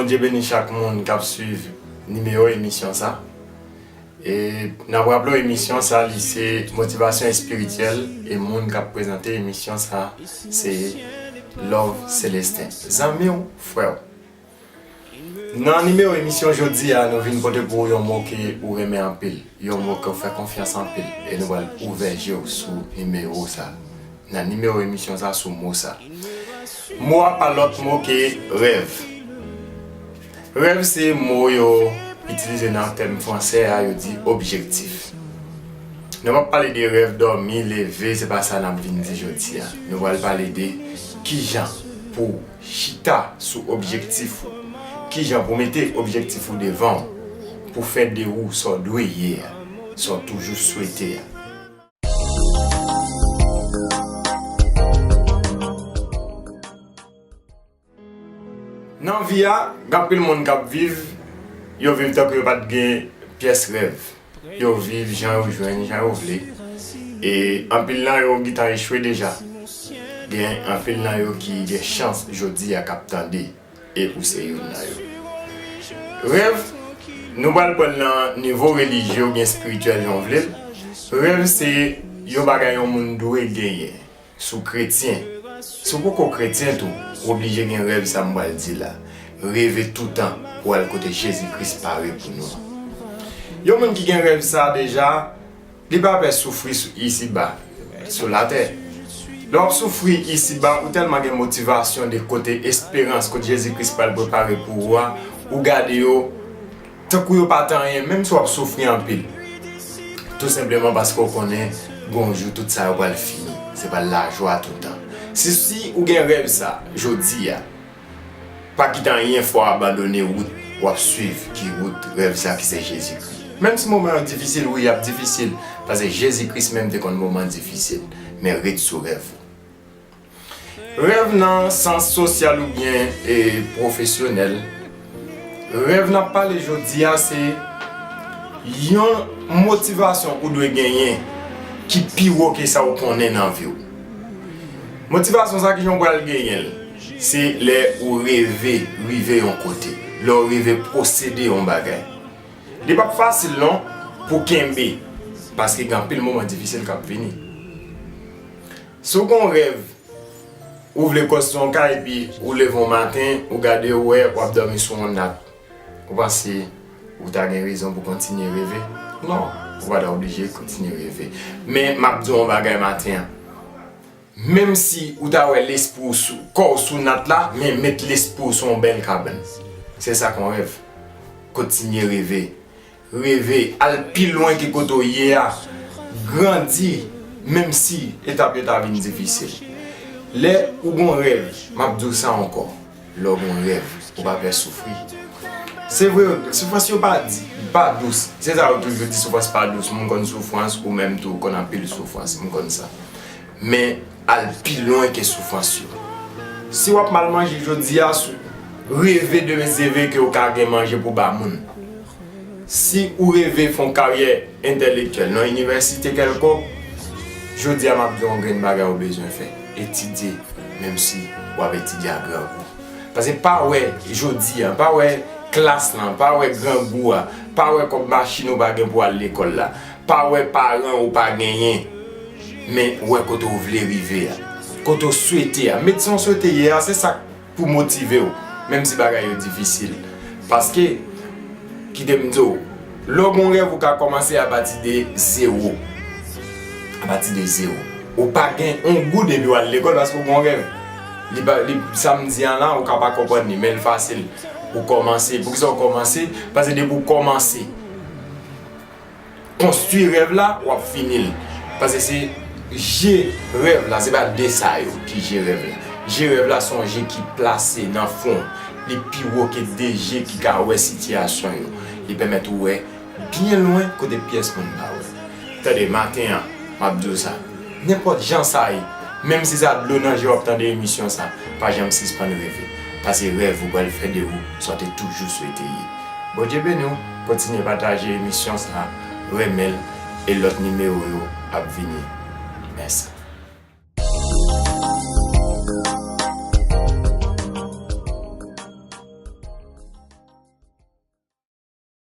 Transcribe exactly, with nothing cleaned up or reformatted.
Bondye beni chak moun k ap swiv nimewo emisyon sa. E n ap raple w, emisyon sa, li se motivasyon espirityèl, e moun k ap prezante emisyon sa, se Love Celestin. Zanmi w, frè w. Nan nimewo emisyon jodi a, nou vin pote pou ou yon mo ke ou renmen anpil, yon mo ke w fè konfyans anpil, e nou pral ouvè je w sou nimewo sa. Nan nimewo emisyon sa, sou mo sa. Mo a pa lòt mo ke rèv. Rèv se mo yo itilize nan tèm fransè a, yo di objektif. Nou p ap pale de rèv dòmi, leve, se pa sa n ap vin di jodi a. Nou pral pale de kijan pou chita sou objektif ou, kijan pou mete objektif ou devan w, pou fè de ou sa w dwe ye a, sa w toujou swete a. Nan vi a, gen anpil moun k ap viv, yo viv tankou yo pa t gen pyès rèv. Yo viv jan yo jwenn, jan yo vle. E anpil nan yo gentan echwe deja. Gen anpil nan yo ki gen chans jodi a k ap tande, e ou se youn nan yo. Rèv, nou pral pran l nan nivo relijye oubyen espirityèl, jan w vle l. Rèv se yon bagay yon moun dwe genyen. Si w kretyen, si w poko kretyen tou, ou oblije gen rèv sa m pral di la. Reve toutan pou w al kote Jezi Kris pare pou nou an. Yon moun ki gen rèv sa deja, li pa pè soufri sou isiba, sou latè. Lè w ap soufri isiba, ou tèlman gen motivasyon de kote esperans, kote Jezi Kris pral prepare pou ou a, ou gade yo tankou yo pa t anyen, menm si w ap soufri anpil. Tou senpleman paske w konnen gon jou tout sa yo pral fini. Se pral lajwa toutan. Si, si ou gen rèv sa, jodi a, pa kite anyen fè w abandone wout w ap swiv, ki wout rèv sa ki se Jezi Kris. Menm si moman yo difisil, wi, y ap difisil, paske Jezi Kris menm te konn moman difisil, men ret sou rèv ou. Rèv nan sans sosyal oubyen, e, pwofesyonèl. Rèv n ap pale jodi a se yon motivasyon ou dwe genyen ki pi wo ke sa ou konnen nan vi w. Motivasyon sa, kijan w pral genyen l? Se lè ou reve rive yon kote, lè w reve posede yon bagay. Li p ap fasil non pou kenbe, paske gen anpil moman difisil k ap vini. Si w gen yon rèv, ou vle konstwi yon kay, epi ou leve yon maten, ou gade, ou wè w ap dòmi sou yon nat. Ou panse ou ta gen rezon pou kontinye reve? Non, ou pa ta oblije kontinye reve. Men m ap di w yon bagay maten an. Menm si ou ta wè lespri w sou, kò w sou nat la, men met lespri w sou yon bèl kabann. Se sa k yon rèv. Kontinye reve. Reve, al pi lwen ke kote w ye a. Grandi, menm si etap yo ta vin difisil. Lè ou gon rèv, m ap di w sa ankò, lè w gon rèv, ou pa pè soufri. Se vre, soufrans yo pa di, pa dous. Se sa yo toujou di, soufrans pa dous. Moun konn soufrans, ou menm tou, ou konn anpil soufrans. M konn sa. Men, al pi lwen ke soufrans yo. Si w ap mal manje jodi a, sou, reve demen se vre ke w ka gen manje pou ba moun. Si ou reve fè yon karyè entèlektyèl nan yon inivèsite kèlkonk, jodi a m ap di w yon grenn bagay ou bezwen fè. Etidye, menm si w ap etidye a grangou. Paske pa wè jodi a, pa wè klas lan, pa wè grangou a, pa wè kòb machin ou pa gen pou al lekòl la, pa wè paran ou pa genyen, men wè kote w vle rive a, kote w swete a. Met sa w swete ye a, se sa k pou motive w, menm si bagay yo difisil. Paske, kite m di w, lè w gen yon rèv, ou ka kòmanse apati de zewo. Apati de zewo. Ou pa gen yon goud epi w al lekòl paske w gen yon rèv. Li pa, li, sa m di an la, ou ka pa konprann li, men l fasil. Ou kòmanse. Poukisa w kòmanse? Paske depi w kòmanse, konstwi rèv la, w ap fini l. Paske se je rèv la, se pa de sa yo ki je rèv la. Je rèv la se yon je ki plase nan fon. Li pi wo ke de je ki ka wè sitiyasyon yo. Li pèmèt ou wè byen lwen kote pyès moun pa wè. Tande, maten an, m ap di w sa. Nenpòt jan sa ye, menm si sa dlo nan je w ap tande emisyon sa, pa janm sispann reve. Paske rèv ou pral fè de ou sa w te toujou swete ye. Bondye beni w, kontinye pataje emisyon sa, renmen l, e lòt nimewo yo ap vini. Mèsi.